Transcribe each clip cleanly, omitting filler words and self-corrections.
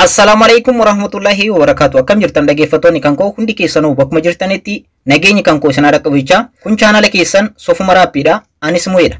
Assalaamu alaikum warahmatullahi wabarakatuh. Akkam jirtan, dhaggeeffattoonni kan koo hundi keessanuu? Bakkuma jirtanitti nageenyi kan koo isin haa dhaqqabu jechaa, kun chaanala keessan Sofuma Raappiidha. Anis Mu'eedha.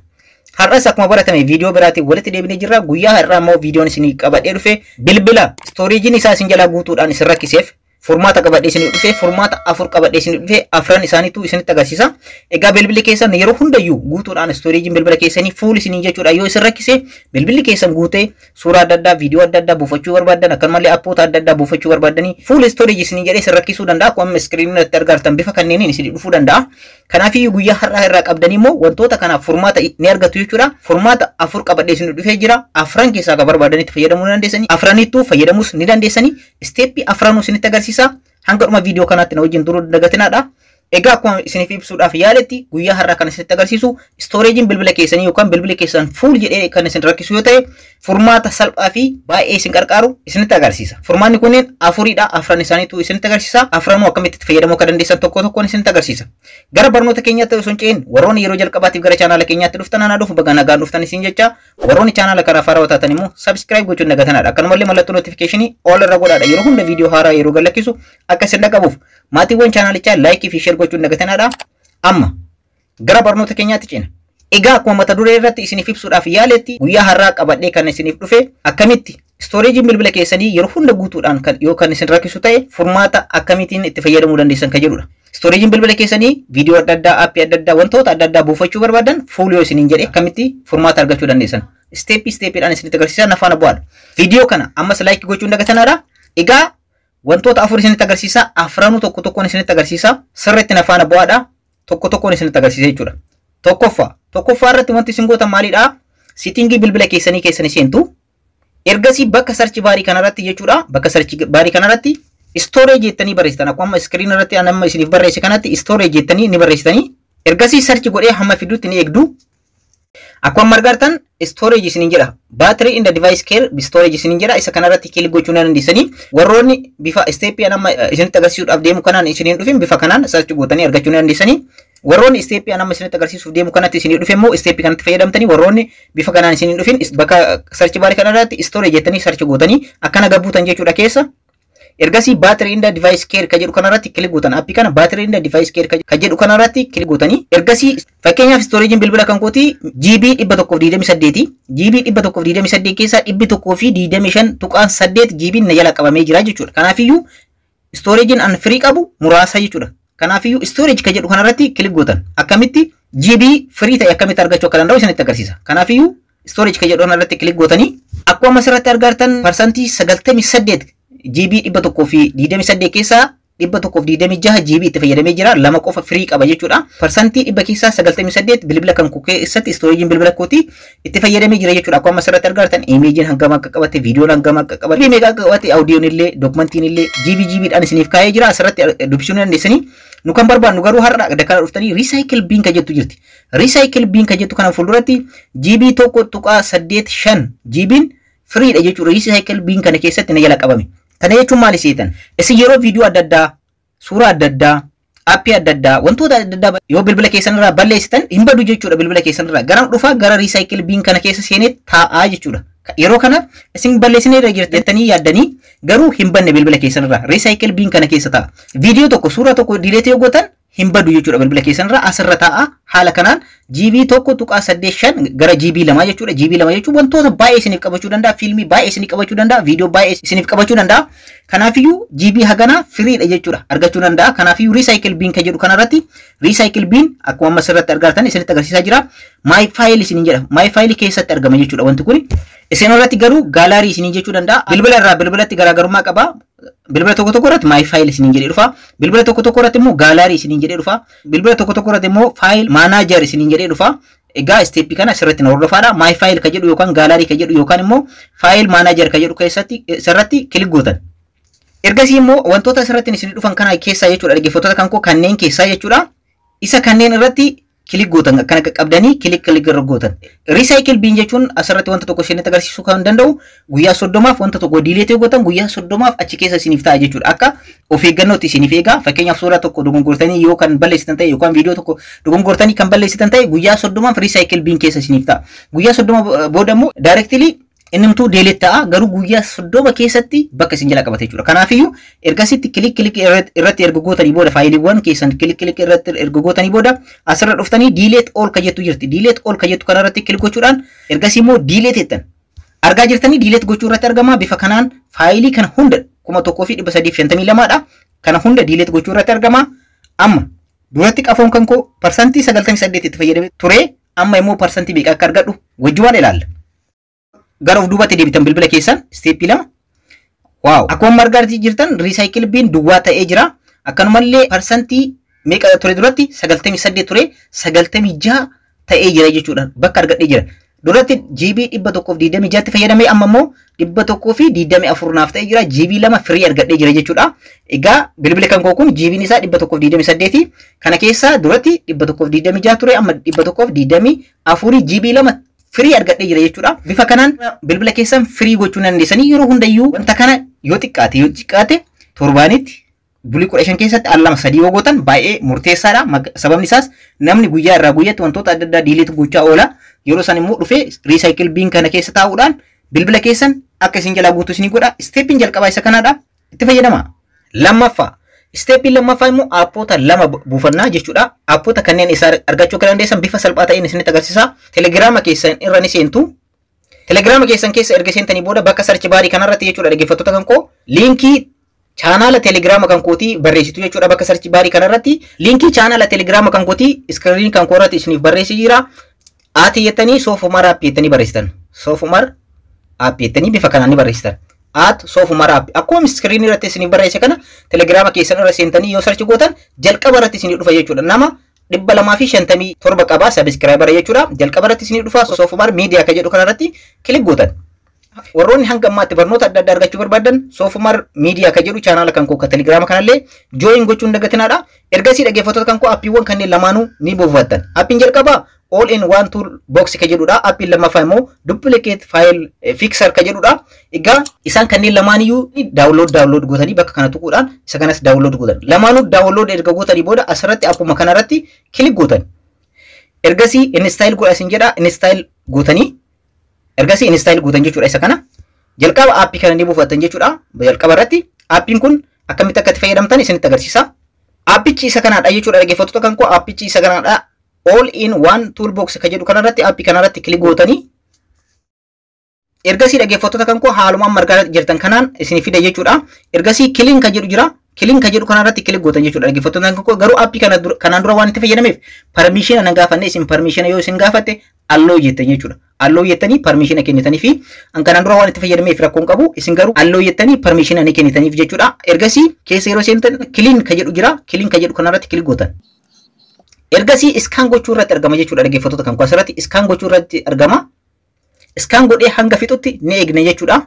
Har'as akkuma baratame viidiyoo biraatiin walitti deebinee jirra. Guyyaa har'aa immoo viidiyoon isinii qabadhee dhufe bilbila storageiin isaa isin jalaa guutuudhaan isin rakkiseef furmaata qabadhee isinii dhufe. Furmaata afur qabadhee isinii dhufe, afran isaaniitu isinitti agarsiisa. Egaa bilbilli keessan yeroo hundayyuu guutuudhaan, storageiin bilbila keessanii full isinii jechuudha yoo isin rakkise, bilbilli keessan guutee suuraa adda addaa, viidiyoo adda addaa buufachuu barbaaddan, akkanumallee appoota adda addaa buufachuu barbaaddanii full storage isinii jedhee isin rakkisuu danda'a. Akkuma amma screenii irratti argartan bifa kanneeniin isinii dhufuu danda'a. Kanaafiyyuu guyyaa har'aa irraa qabdanii immoo wantoota kanaaf furmaata ni argattu jechuudha. Furmaata afur qabadhee isinii dhufee jira. Afran keessaa akka barbaadanitti fayyadamuu ni dandeessanii. Afranittuu fayyadamuus ni dandeessanii. Steppii afranuu isinitti agarsiisa. Hanga dhuma viidiyoo kanaatti na wajjin turuu dagatinaadha. Egaa akkuma isiniif ibsuudhaaf yaaletti, guyyaa har'aa kan isinitti agarsiisu storageiin bilbila keessanii yookaan bilbila keessan full jedhee kan isin rakkisu yoo ta'e, furmaata salphaa fi baay'ee isin qarqaaru isinitti agarsiisa. Furmaanni kunneen afuridha. Afran isaaniitu isinitti agarsiisa. Afranuu akkamitti itti fayyadamuu akka dandeessan tokko tokkoon isinitti agarsiisa. Gara barnoota keenyaatti osoo hin ce'in, warroonni yeroo jalqabaatiif gara chaanaala keenyaatti dhuftan, anaa dhufu, baga nagaan dhuftan isin jecha, warroonni chaanaala karaa haarawaa taatan immoo subscribe gochuun dagatanaadha. Akkanumallee mallattoo notificationii all irra godhaadha. Yeroo hunda viidiyoo haaraa yeroo gadlakkisu akka isin dhaqabuuf, maatiiwwan chaanaalichaa likeii fi share gochuun dagatanaadha. Amma gara barnoota keenyaatti ceena. Egaa akkuma mata duree irratti isiniif ibsuudhaaf yaaletti, guyyaa har'aa qabadhee kan isiniif dhufe akkamitti storageiin bilbila keessanii yeroo hunda guutuudhaan kan yoo kan isin rakkisu ta'e furmaata akkamitiin itti fayyadamuu dandeessan kan jedhudha. Storageiin bilbila keessanii viidiyoo adda addaa, appii adda addaa, wantoota adda addaa buufachuu barbaadan full yoo isiniin jedhe akkamitti furmaata argachuu dandeessan. Steppii steppiidhaan isinitti agarsiisa, na faana bu'aadha. Viidiyoo kana ammas likeii gochuun dagatanaadha. Egaa wantoota afur isinitti agarsiisa. Afranuu tokko tokkoon isinitti agarsiisa. Sirriitti na faana bu'aadha. Tokko tokkoon isinitti agarsiisa jechuudha. Tokkoffaa. Tokkoffaa irratti wanti isin gootan maalidha? Settingii bilbila keessanii keessanii seentu. Ergasii bakka search barii kanarratti jechuudha. Bakka search barii kanarratti storage jettanii barreessitan. Akkuma amma screen irratti amma isiniif barreesse kanatti storage jettanii ni barreessitanii. Ergasii search godhee hamma fiduutti ni eegdu. Akkuma amma argartan storage isiniin jedha. Battery and device care storage isiniin jedha. Isa kanarratti click gochuu ni dandeessanii. Warroonni bifa steppii amma isinitti agarsiisuudhaaf deemu kanaan isiniin dhufin, bifa kanaan search gootanii argachuu ni dandeessanii. Warroonni steppii amma isinitti agarsiisuuf deemu kanatti isinii dhufe immoo steppii kanatti fayyadamtanii, warroonni bifa kanaan isiniin dhufin bakka search barii kanarratti storage jettanii search gootanii akkana gabbuutan jechuudha keessa. Ergasii battery and device care ka jedhu kanarratti click gootan. Appii kana battery and device care ka jedhu kanarratti click gootanii, ergasii fakkeenyaaf storageiin bilbila kan kooti GB 128. GB 128 keessaa 125.8 GB na jala qabamee jira jechuudha. Kanaafiyyuu storageiin an free qabu muraasa jechuudha. Kanaafiyyuu storage ka jedhu kanarratti click gootan. Akkamitti GB free ta'e akkamitti argachuu akka danda'u isinitti agarsiisa. Kanaafiyyuu storage ka jedhu kanarratti click gootanii, akkuma asirratti argartan parsantii 98, GB 128 keessaa 126 GB itti fayyadamee jira. Lama qofa free qaba jechuudha. Parsantii 100 keessaa 98 bilbila kan koo keessatti storageiin bilbila kootii itti fayyadamee jira jechuudha. Akkuma asirratti argartan imageiin hangam akka qabate, viidiyoon hangam akka qabate, meeqa akka qabate, audioon illee, documentiin illee GB GBdhaan isiniif kaa'ee jira. Asirratti dubbisuu ni dandeessanii. Nu kan barbaannu garuu har'a dakana dhuftanii recycle bin ka jettu jirti. Recycle bin ka jettu kana fuulduratti GB 1.85 GB'n freedha jechuudha. Recycle bin kana keessatti na jala qabame. Kana jechuun maali seetan? Isin yeroo viidiyoo adda addaa, suuraa adda addaa, appii adda addaa, wantoota adda addaa yoo bilbila keessan irraa balleessitan hin badu jechuudha bilbila keessan irraa. Gara dhufaa gara recycle bin kana keessa seenee taa'aa jechuudha. Yeroo kana isin balleessinee irra jettanii yaaddanii, garuu hin banne bilbila keessan irraa. Recycle bin kana keessa taa'a. Viidiyoo tokko, suuraa tokko delete yoo gootan hin badu jechuudha bilbila keessan irraa, asirra taa'a. Haala kanaan GB 1.85 gara GB 2 jechuudha. GB 2 jechuun wantoota baay'ee isiniif qabachuu danda'a. Fiilmii baay'ee isiniif qabachuu danda'a. Viidiyoo baay'ee isiniif qabachuu danda'a. Kanaafiyyuu GB haganaa freedha jechuudha argachuu danda'a. Kanaafiyyuu recycle bin kan jedhu kanarratti, recycle bin akkuma amma asirratti argartan isinitti agarsiisaa jira. My file isiniin jedha. My file keessatti argama jechuudha wanti kun. Isin irratti garuu gallery isiniin jechuu danda'a. Bilbila irraa bilbilatti garaagarummaa qaba. Bilbila tokko tokko irratti my file isiniin jedhee dhufa. Bilbila tokko tokko irratti immoo gallery isiniin jedhee dhufa. Bilbila tokko tokko irratti immoo file manager isiniin jedhee dhufa. Egaa steppii kana sirriitti na hordofaadha. My file ka jedhu yookaan gallery ka jedhu yookaan immoo file manager ka jedhu keessatti sirratti click gootan. Ergasii immoo wantoota asirratti isin dhufan kana keessaa jechuudha, dhaggeeffattoota kan koo, kanneen keessaa jechuudha. Isa kanneen irratti click gootan, akkana qaqqabdanii click click irra gootan. Recycle bin jechuun asirratti wanta tokko isinitti agarsiisuu kan danda'u, guyyaa 30f wanta tokko delete gootan, guyyaa 30f achi keessa isiniif ta'a jechuudha. Akka of eeggannootti isiniif eegaa. Fakkeenyaaf suuraa tokko dogongortanii yoo kan balleessitan ta'e yookaan viidiyoo tokko dogongortanii kan balleessitan ta'e, guyyaa 30f recycle bin keessa isiniif ta'a. Guyyaa 30 booda immoo directly Innimtuu delete ta'a, garuu guyyaa 30 keessatti bakka isin jala qabata jechuudha. Kanaafiyyuu ergasitti click click irratti erga gootanii booda, faayiliiwwan keessan click click irratti erga gootanii booda, asirra dhuftanii delete all ka jettu jirti. Delete all ka jettu kanarratti click gochuudhaan ergasii immoo delete jettan. Argaa jirtanii, delete gochuu irratti argama. Bifa kanaan faayilii kana hunda 1352dha. Kana hunda delete gochuu irratti argama. Amma duratti qafoon kan koo 98% itti fayyadamee ture, amma immoo parsantii meeqa akka argadhu wajji waan ilaalla. Gara of duubatti deebitan bilbila keessan step 2. Wow! Akkuma argaa jirtan recycle bin duwwaa ta'ee jira. Akkanumallee parsantii meeqa ture duratti? 98 ture, 96 ta'ee jira jechuudha. Bakka argadhee jira. Duratti GB 126tti fayyadamee, amma immoo 124 naaf ta'ee jira. GB 2 free argadhee jira jechuudha. Egaa bilbilli kan koo kun GB'n isaa 128. Kana keessaa duratti 126 ture, amma 124, GB 2 free argadhee jira jechuudha. Bifa kanaan bilbila keessan free gochuu dandeessanii. Yeroo hundayyuu wanta kana yoo xiqqaate torbaanitti bulii 15 keessatti al lama sadii yoo gootan baay'ee murteessaadha. Sababni isaas namni guyyaa irraa guyyaatti wantoota adda addaa delete gochaa oola. Yeroo san immoo dhufee recycle bin kana keessa taa'uudhaan bilbila keessan akka isin jalaa guutuu isinii godha. Steppiin jalqabaa isa kanaadha. Itti fayyadama. Lammaffaa. Steppiin lammaffaa immoo aappoota lama buufannaa jechuudha. Aappoota kanneen isaa argachuu akka dandeessan bifa salphaa ta'een isinitti agarsiisa. Telegiraama keessan irra ni seentu. Telegiraama keessan keessa erga seentanii booda bakka search bar kanarratti jechuudha, dhaggeeffattoota kan koo, liinkii chaanaala telegiraama kan kootii barreessitu jechuudha. Bakka search bar kanarratti liinkii chaanaala telegiraama kan kootii screen kan koo irratti isiniif barreessee jira. At jettanii Soofumar App jettanii barreessitan. Soofumar App jettanii bifa kanaan ni barreessitan. @SoofumarApp akkuma screen irratti isiniif barreesse kana telegiraama keessan irra seentanii yoo search gootan jalqaba irratti isinii dhufa jechuudha. Nama 257 qaba subscriber jechuudha. Jalqaba irratti isinii dhufa. Soofumar Miidiyaa kan jedhu kanarratti click gootan. Warroonni hanga ammaatti barnoota adda addaa argachuu barbaadan Soofumar Miidiyaa kan jedhu chaanaala kan koo telegiraama kanallee join gochuun dagatinaadha. Ergasii, dhaggeeffattoota kan koo, appiiwwan kanneen lamaanuu ni buufattan. Appiin jalqabaa All in One Tool Box kan jedhudha. Appiin lammaffaa immoo Duplicate File Fixer kan jedhudha. Egaa isaan kanneen lamaaniyyuu download gootanii bakka kana tuquudhaan isa kanas download gootan. Lamaanuu download erga gootanii booda asirratti appuma kanarratti click gootan. Ergasii install godha isin jedha, install gootanii ergasii install gootan jechuudha isa kana. Jalqaba aappii kana ni buufattan jechuudha. Jalqaba irratti aappiin kun akkamitti akka itti fayyadamtan isinitti agarsiisa. Aappichi isa kanaadha jechuudha, dhaggeeffattoota kan koo, aappichi isa kanaadha. All in One Toolbox kan jedhu kanarratti, aappii kanarratti click gootanii ergasii, dhaggeeffattoota kan koo, haaluma amma argaa jirtan kanaan isinii fida jechuudha. Ergasii clean kan jedhu jira. Clean kan jedhu kanarratti click gootan jechuudha, dhaggeeffattoota kan koo. Garuu aappii kana kanaan dura waan itti fayyadameef permission nan gaafanne. Isin permission yoo isin gaafatte allow jettan jechuudha. Allow jettanii permission kennitanii fi an kanaan dura waan itti fayyadameef rakkoon qabu, isin garuu allow jettanii permission ni kennitaniif jechuudha. Ergasii keessa yeroo seentan clean kan jedhu jira. Clean kan jedhu kanarratti click gootan. Ergasii scan gochuu irratti argama jechuudha, dhaggeeffattoota kan koo, asirratti scan gochuu irratti argama. Scan godhee hanga fixutti ni eegne jechuudha.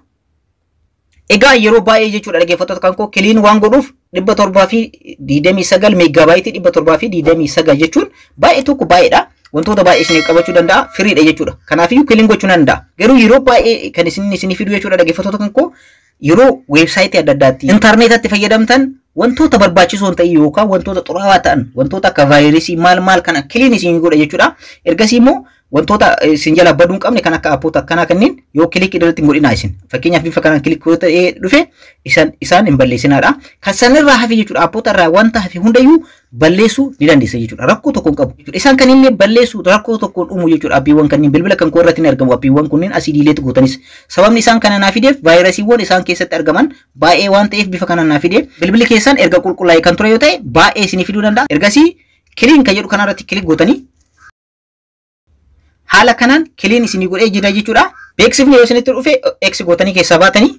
Egaa yeroo baay'ee jechuudha, dhaggeeffattoota kan koo, clean waan godhuuf 729 meeggaabaaytii, 729 jechuun baay'ee tokko baay'eedha. Wantoota baay'ee isiniif qabachuu danda'a, freedha jechuudha. Kanaafiyyuu clean gochuu danda'a. Garuu yeroo baay'ee kan isin isinii fidu jechuudha, dhaggeeffattoota kan koo, yeroo weebsaayitii adda addaatti intarneetatti fayyadamtan wantoota barbaachisoo hin ta'in yookaan wantoota xuraawaa ta'an, wantoota akka vaayirasii maal maal kana clean isin godha jechuudha. Ergasii immoo wantoota isin jala baduu hin qabne kan akka appoota akkanaa kanneen yoo click irratti hin godhinaa isin. Fakkeenyaaf bifa kanaan click yoo ta'ee dhufe isaan hin balleessinaadha. Kan sanirraa hafe jechuudha, appoota irraa wanta hafe hundayyuu balleessuu ni dandeessa jechuudha. Rakkoo tokko hin qabu jechuudha. Isaan kanneen balleessuu rakkoo tokkoon uumu jechuudha. Appiiwwan kanneen bilbila kan koo irratti ni argamu. Appiiwwan kunneen asii delete gootanis. Sababni isaan kana naa fideef vaayirasiiwwan isaan keessatti argaman baay'ee waan ta'eef bifa kanaan naa fide. Bilbilli keessan erga qulqullaa'e kan ture yoo ta'e baay'ee isinii fiduu danda'a. Ergasii clean kan jedhu kanarratti click gootanii haala kanaan clean isinii godhee jira jechuudha. Beeksifni yoo isinitti dhufe X gootanii keessaa baatanii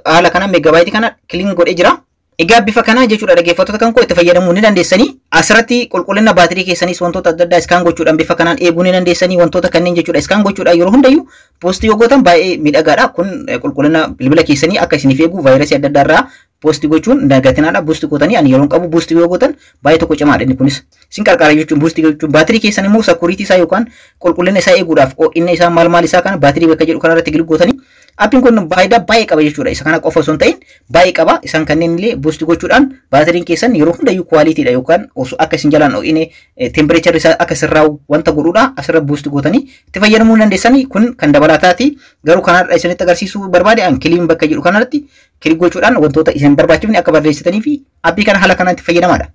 haala kanaan meeggabaayitii kana clean godhee jira. Egaa bifa kanaa jechuudha, dhaggeeffattoota kan koo, itti fayyadamuu ni dandeessanii. Asirratti qulqullina baatirii keessanis wantoota adda addaa scan gochuudhaan bifa kanaan eeguu ni dandeessanii. Wantoota kanneen jechuudha scan gochuudhaan yeroo hundayyuu post yoo gootan baay'ee miidhagaadha. Kun qulqullina bilbila keessanii akka isiniif eegu, vaayirasii adda addaa irraa Boost gochuun dagatinaadha. Boost gootanii, ani yeroo qabu boost yoo gootan baay'ee tokko cimaadha, inni kunis isin qarqara jechuun. Boost gochuun baatirii keessan immoo security isaa yookaan qulqullina isaa eeguudhaaf, ho'inna isaa, maal maal isaa kana baatirii bakka jedhu kanarratti click gootanii, appiin kun faayidaa baay'ee qaba jechuudha. Isa kana qofa osoo hin ta'in baay'ee qaba. Isaan kanneen illee boost gochuudhaan baatiriin keessan yeroo hundayyuu qualityidha yookaan osoo akka isin jalaan ho'ine, temperature isaa akka sirraa'u wanta godhuudha. Asirra boost gootanii itti fayyadamuu dandeessanii, kun kan dabalataati. Garuu kanarra isinitti agarsiisuu barbaade, an clean bakka jedhu kanarratti click gochuudhaan wantoota isin barbaachifne akka barreessitanii fi appii kana haala kanaan itti fayyadamaadha.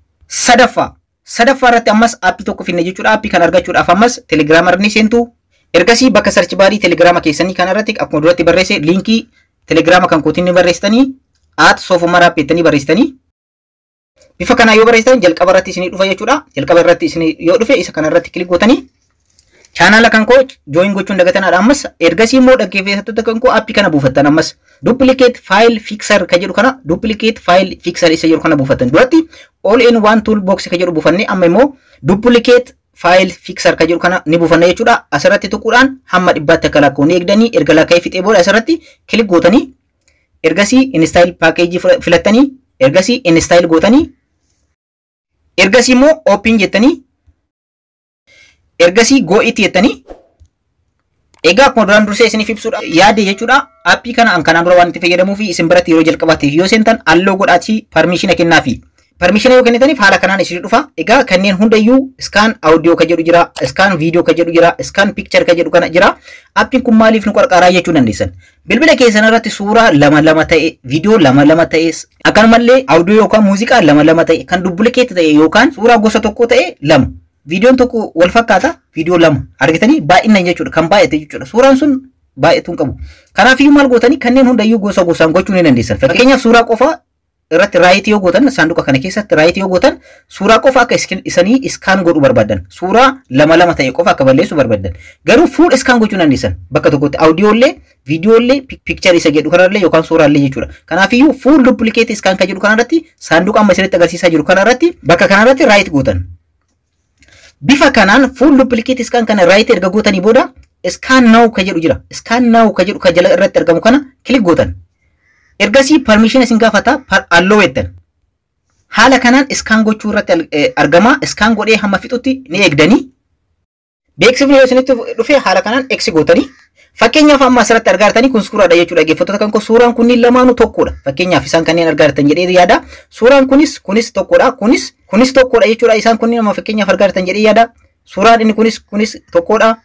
Sadaffaa irratti ammas appii tokko finne jechuudha. Appii kana argachuudhaaf ammas Telegiraama irra ni seentu. Ergasii bakka search barii Telegiraama keessanii kana irratti akkuma duratti barreesse liinkii Telegiraama kan kootiin ni barreessitanii, @sofumaraap jettanii barreessitanii, bifa kanaa yoo barreessitan jalqaba irratti isinii dhufa jechuudha. Jalqaba irratti isinii yoo dhufe isa kana irratti click gootanii chaanaala kan koo join gochuun dagatanaadha ammas. Ergasii immoo, dhaggeeffattoota kan koo, appii kana buufattan ammas, Duplicate File Fixer ka jedhu kana, Duplicate File Fixer isa jedhu kana buufattan. Duratti All in One Toolbox ka jedhu buufanne, amma immoo Duplicate File Fixer ka jedhu kana ni buufanna jechuudha. Asirratti tuquudhaan hamma 100tti akka lakkoon eegdanii, erga lakkaa'ee fixee booda asirratti click gootanii, ergasii install package filattanii, ergasii install gootanii, ergasii immoo open jettanii, ergasii got it jettanii. Egaa akkuma duraan dursee isiniif ibsuudha yaade jechuudha, appii kana an kanaan dura waan itti fayyadamuu fi isin biratti yeroo jalqabaatiif yoo seentan allow godhaatii permission kennaafi. Permission yoo kennitaniif haala kanaan isin dhufa. Egaa kanneen hundayyuu scan audio ka jedhu jira, scan video ka jedhu jira, scan picture ka jedhu kana jira. Appiin kun maaliif nu qarqaaraa jechuu dandeessan. Bilbila keessan irratti suuraa lama lama ta'e, viidiyoo lama lama ta'e, akkanumallee audio yookaan muuziqaa lama lama ta'e, kan duplicate ta'e yookaan suuraa gosa tokko ta'e lama. Viidiyoon tokko wal fakkaata, viidiyoo lama argitanii baay'inaan jechuudha, kan baay'ate jechuudha. Suuraan sun baay'atuu hin qabu. Kanaafiyyuu maal gootanii, kanneen hundayyuu gosa gosaan gochuu ni dandeessan. Fakkeenyaaf, suuraa qofa irratti right yoo gootan, saanduqa kana keessatti right yoo gootan, suuraa qofa akka isanii scan godhuu barbaadan, suuraa lama lama ta'e qofa akka balleessuu barbaadan, garuu full scan gochuu dandeessan bakka tokkotti, audiollee, viidiyoolee, picture isa jedhu kanarra yookaan suuraallee jechuudha. Kanaafiyyuu full duplicate scan kan jedhu kanarratti, saanduqa amma isinitti agarsiisaa jiru kanarratti, bakka kanarratti right gootan. Bifa kanaan full duplicate scan kana right erga gootanii booda scan now ka jedhu jira. Scan now ka jedhu ka jala irratti argamu kana click gootan. Ergasii permission isin gaafata, allow jettan. Haala kanaan scan gochuu irratti argama. Scan godhee hamma fixutti ni eegdanii. Beeksifni yoo isinitti dhufe haala kanaan X gootanii. Fakkeenyaaf, amma asirratti argaa jirtanii kun suuraadha jechuudha, dhaggeeffattoota kan koo. Suuraan kunniin lamaanuu tokkodha. Fakkeenyaaf, isaan kanneen argaa jirtan jedhee yaada. Suuraan kunis kunis tokkodha. Kunis kunis tokkodha jechuudha. Isaan kunniin amma fakkeenyaaf argaa jirtan jedhee yaada. Suuraan inni kunis kunis tokkodha.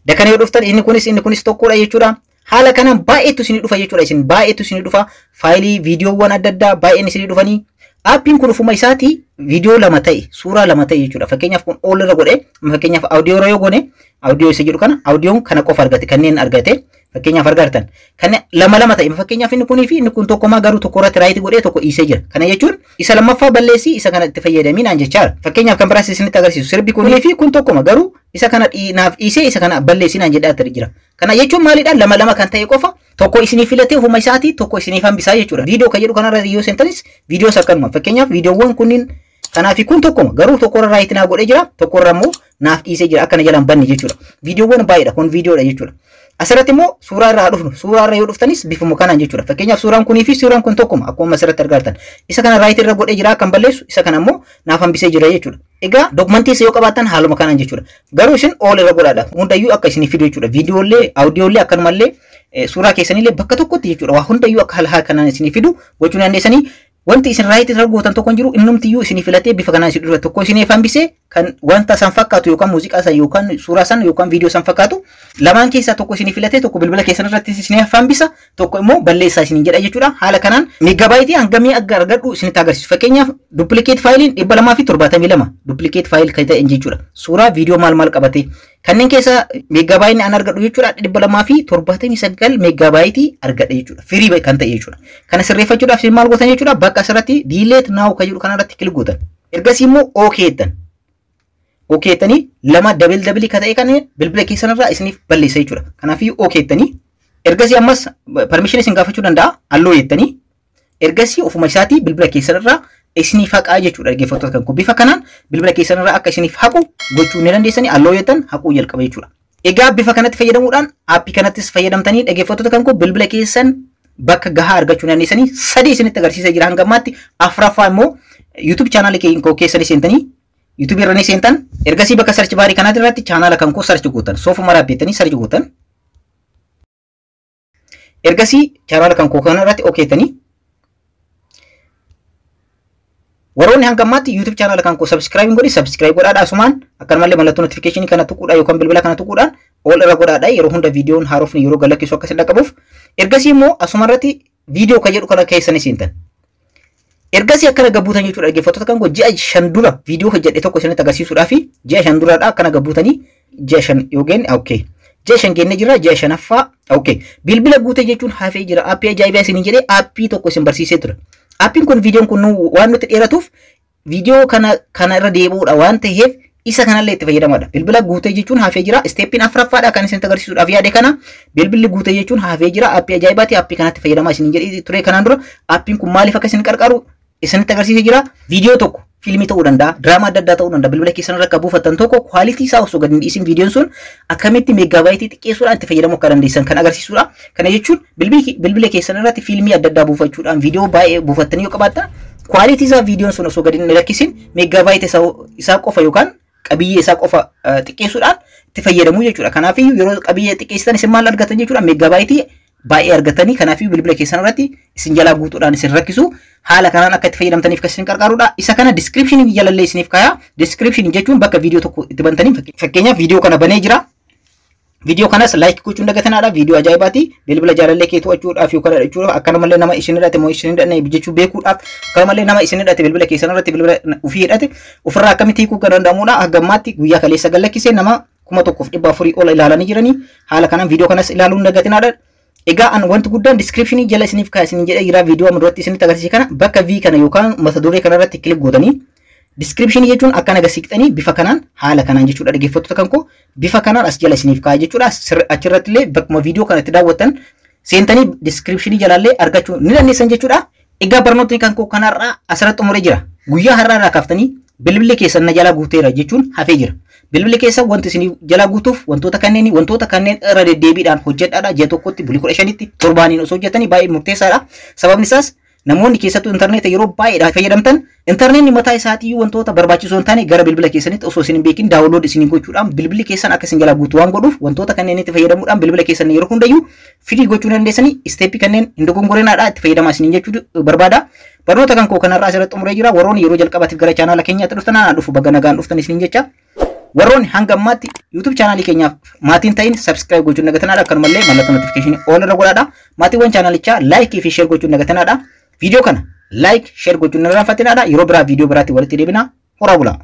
Dakana yoo dhuftan inni kunis inni kunis tokkodha jechuudha. Haala kanaan baay'eetu isinii dhufa jechuudha. Isin baay'eetu isinii dhufa. Faayilii viidiyoowwan adda addaa baay'een isinii dhufanii. Aappiin kun ufuma isaatii viidiyoo lama ta'e, suuraa lama ta'e jechuudha. Fakkeenyaaf, kun all irra godhe. Fakkeenyaaf, audio irra yoo goone, audio isa jedhu kana, audiyoon kana qofa argate, kanneen argate fakkeenyaaf argaa jirtan. Kan lama lama ta'e, fakkeenyaaf, inni kunii fi inni kun tokkomaa, garuu tokko irratti right godhee tokko dhiisee jira. Kana jechuun isa lammaffaa balleessii, isa kana itti fayyadamii naan jechaadha. Fakkeenyaaf, kan biraas isinitti agarsiisu, sirbi kunii fi kun tokkoma, garuu isa kana naaf dhiisee isa kana balleessii naan jedhaa jira. Kana jechuun maalidha? Lama lama kan ta'e qofa tokko isinii filatee ofuma isaatii tokko isiniif hambisaa jechuudha. Viidiyoo kan jedhu kanarra yoo seentanis viidiyoos akkanuma. Fakkeenyaaf, viidiyoowwan kunniin kanaa fi kun tokkoma, garuu tokkorra right naa godhee jira, tokkorra immoo naaf dhiisee jira, akkana jalaan banne jechuudha. Viidiyoowwan baay'eedha, kun viidiyoodha jechuudha. Asirratti immoo suuraa irraa dhufnu, suuraa irra yoo dhuftanis bifuma kanaan jechuudha. Fakkeenyaaf, suuraan kunii fi suuraan kun tokkoma, akkuma asirratti argaa jirtan. Isa kana right irra godhee jira kan balleessu, isa kana immoo naaf hambisee jira jechuudha. Egaa dokumentii yoo qabaattan haaluma kanaan jechuudha. Garuu isin all irra godhaadha. Hundayyuu akka isinii fidu jechuudha. Viidiyoolee, audiollee, akkanumallee suuraa keessanillee bakka tokkotti jechuudha. Waa hundayyuu akka haala kanaan isinii fidu gochuu dandeessanii. Wanti isin right irra gootan tokko hin jiru, innumtiyyuu isinii filatee bifa kanaan isin dhufa, tokko isiniif hambisee kan wanta san fakkaatu yookaan muuziqaa san yookaan suuraa san yookaan viidiyoo san fakkaatu lamaan keessaa tokko isinii filatee, tokko bilbila keessan irratti isiniif hambisa, tokko immoo balleessaa isiniin jedha jechuudha. Haala kanaan meeggabaayitii hangamii akka argadhu isinitti agarsiisu. Fakkeenyaaf, duplicate faayiliin 272 duplicate file kan ta'e jechuudha. Suuraa, viidiyoo, maal maal qabate kanneen keessa meeggabaayitiin an argadhu jechuudha, 279 meeggabaayitii argadha jechuudha. Free kan ta'e jechuudha. Kana sirreeffachuudhaaf isin maal gootan jechuudha? Bakka asirratti delete now kan jedhu kanarratti click gootan. Ergasii immoo OK jettan. OK jettanii lama double double kan ta'e kan bilbila keessanirraa isiniif balleessa jechuudha. Kanaafiyyuu OK jettanii, ergasii ammas permission isin gaafachuu danda'a, allow jettanii, ergasii ofuma isaatii bilbila keessanirraa isiniif haqaa jechuudha, dhaggeeffattoota kan koo. Bifa kanaan bilbila keessanirraa akka isiniif haqu gochuu ni dandeessanii, allow jettan, haquu jalqaba jechuudha. Egaa bifa kanatti fayyadamuudhaan, aappii kanattis fayyadamtanii, dhaggeeffattoota kan koo, bilbila keessan bakka gahaa argachuu dandeessanii 3 isinitti agarsiisaa jira hanga ammaatti. 4ffaa immoo YouTube chaanaalii koo keessanii seentanii YouTube irra ni seentan. Ergasii bakka search baarii kanaa irratti chaanaala kan koo search gootan, Soofumar App jettanii search gootan. Ergasii chaanaala kan koo kana irratti okeetanii warroonni hanga ammaatti YouTube chaanaala kan koo subscribe hin godhin subscribe godhaadha. Asumaan akkanumallee mallattoo notification kana tuquudhaan yookaan bilbila kana tuquudhaan all irra godhaadha yeroo hunda viidiyoon haarofni yeroo galakkisu akka isin dhaqqabuuf. Ergasii immoo asuma irratti viidiyoo kan jedhu kana keessanii seentan. Ergasii akkana gabbuutan jechuudha dhaggeeffattoota kan koo ji'a 5 dura viidiyoo hojjedhe tokko isinitti agarsiisuudhaaf ji'a 5 duraadha akkana gabbuutanii ji'a 5 yoo geenne okay. Ji'a 5 geenne jira ji'a 5ffaa okay. Bilbila guutee jechuun hafee jira aappii ajaa'ibaa isiniin jedhee aappii tokko isin barsiisee ture. Aappiin kun viidiyoon kun waan nutti dheeratuuf viidiyoo kana irra deebi'uudha waan ta'eef isa kanallee itti fayyadamadha. Bilbila guutee jechuun hafee jira. Isteeppiin 4ffaadha kan isinitti agarsiisuudhaaf yaade kana. Bilbilli guutee jechuun hafee jira. Aappii ajaa'ibaati. Aappii kanatti fayyadamaa isiniin jedhee ture kanaan dura. Aappiin kun maaliif akka isin qarqaru isinitti agarsiisee jira. Viidiyoo tokko fiilmii ta'uu danda'a, diraamaa adda addaa ta'uu danda'a. Bilbila keessan irra akka buufattan tokko kwaalitii isaa osoo gadi hin dhiisin viidiyoon sun akkamitti meeggaabaaytii xiqqeessuudhaan itti fayyadamuu akka dandeessan kan agarsiisudha. Kana jechuun bilbila keessan irratti fiilmii adda addaa buufachuudhaan viidiyoo baay'ee buufattanii yoo qabaattan kwaalitii isaa viidiyoon sun osoo gadi hin rakkisin meeggaabaaytii isaa qofa yookaan qabiyyee isaa qofa xiqqeessuudhaan itti fayyadamuu jechuudha. Kanaafiyyuu yeroo qabiyyee xiqqeessitan isin maal argatan jechuudha meeggaabaaytii baay'ee argatanii kanaafiyyuu bilbila keessan irratti isin jalaa guutuudhaan isin rakkisu. Haala kanaan akka itti fayyadamtaniif kan isin qarqaarudha. Isa kana description jalallee isiniif kaayaa. Description jechuun bakka viidiyoo tokko itti bantanii fakkeenyaaf viidiyoo kana banee jira. Viidiyoo kanas like gochuun dagatanaadha. Viidiyoo ajaa'ibaati. Bilbila jaalallee kee to'achuudhaaf yookaan hidhachuudhaaf akkanumallee nama isin hidhate moo isin hidhanne jechuu beekuudhaaf akkanumallee nama isin hidhate bilbila keessan irratti bilbila ofii hidhate ofirraa akkamitti hiikuu kan danda'amudha. Hanga ammaatti guyyaa kaleessa galakkisee nama 1400 ol ilaalanii jiranii. Haala kanaan viidiyoo kanas ilaaluun dagatanaadha. Egaa an wanti guddaan description jala isiniif kaa'e isiniin jedhee jira viidiyoo amma duratti isinitti agarsiise kana bakka V kana yookaan mata duree kana irratti click gootanii description jechuun akkana agarsiiftanii bifa kanaan haala kanaan jechuudha dhaggeeffattoota kan koo bifa kanaan as jala isiniif kaa'e jechuudha. Achirratti illee bakkuma viidiyoo kana itti daawwattan seentanii description jalallee argachuu ni dandeessan jechuudha. Egaa barnootni kan koo kanarraa asirratti xumuree jira. Guyyaa har'aa irraa kaaftanii bilbilli keessan na jalaa guuteera jechuun hafee jira. Bilbilli keessan wanti isin jalaa guutuuf wantoota kanneen irra deddeebiidhaan hojjedhaadha. Ji'a tokkotti bulii 15tti torbaaniin osoo hojjetanii baay'ee murteessaadha. Sababni isaas namoonni keessattuu intarneeta yeroo baay'eedhaan fayyadamtan intarneetni mataa isaatiiyyuu wantoota barbaachisoo hin taane gara bilbila keessanitti osoo isin hin beekin daawunlood isin gochuudhaan bilbilli keessan akka isin jalaa guutu waan godhuuf wantoota kanneen itti fayyadamuudhaan bilbila keessan yeroo hundayyuu firii gochuu dandeessanii isteeppii kanneen hin dogongorinaadha itti fayyadamaa isiniin jechuu barbaada. Barnoota kan koo kanarraa asirratti xumuree jira. Warroonni yeroo jalqabaatiif gara chaanaala keenyaatti dhuftan anaa dhufu baga nagaan dhuftan isiniin jecha. Warroonni hanga ammaatti YouTube chaanaalii keenyaaf maatiin ta'in subscribe gochuun dagatanaadha. Akkanumallee mallattoo notification all irra godhaadha. Maatiiwwan chaanaalichaa like fi share gochuun dagatanaadha. Viidiyoo kana like share gochuun irraanfatinaadha. Yeroo biraa viidiyoo biraatti walitti deebina. Horaa bulaa.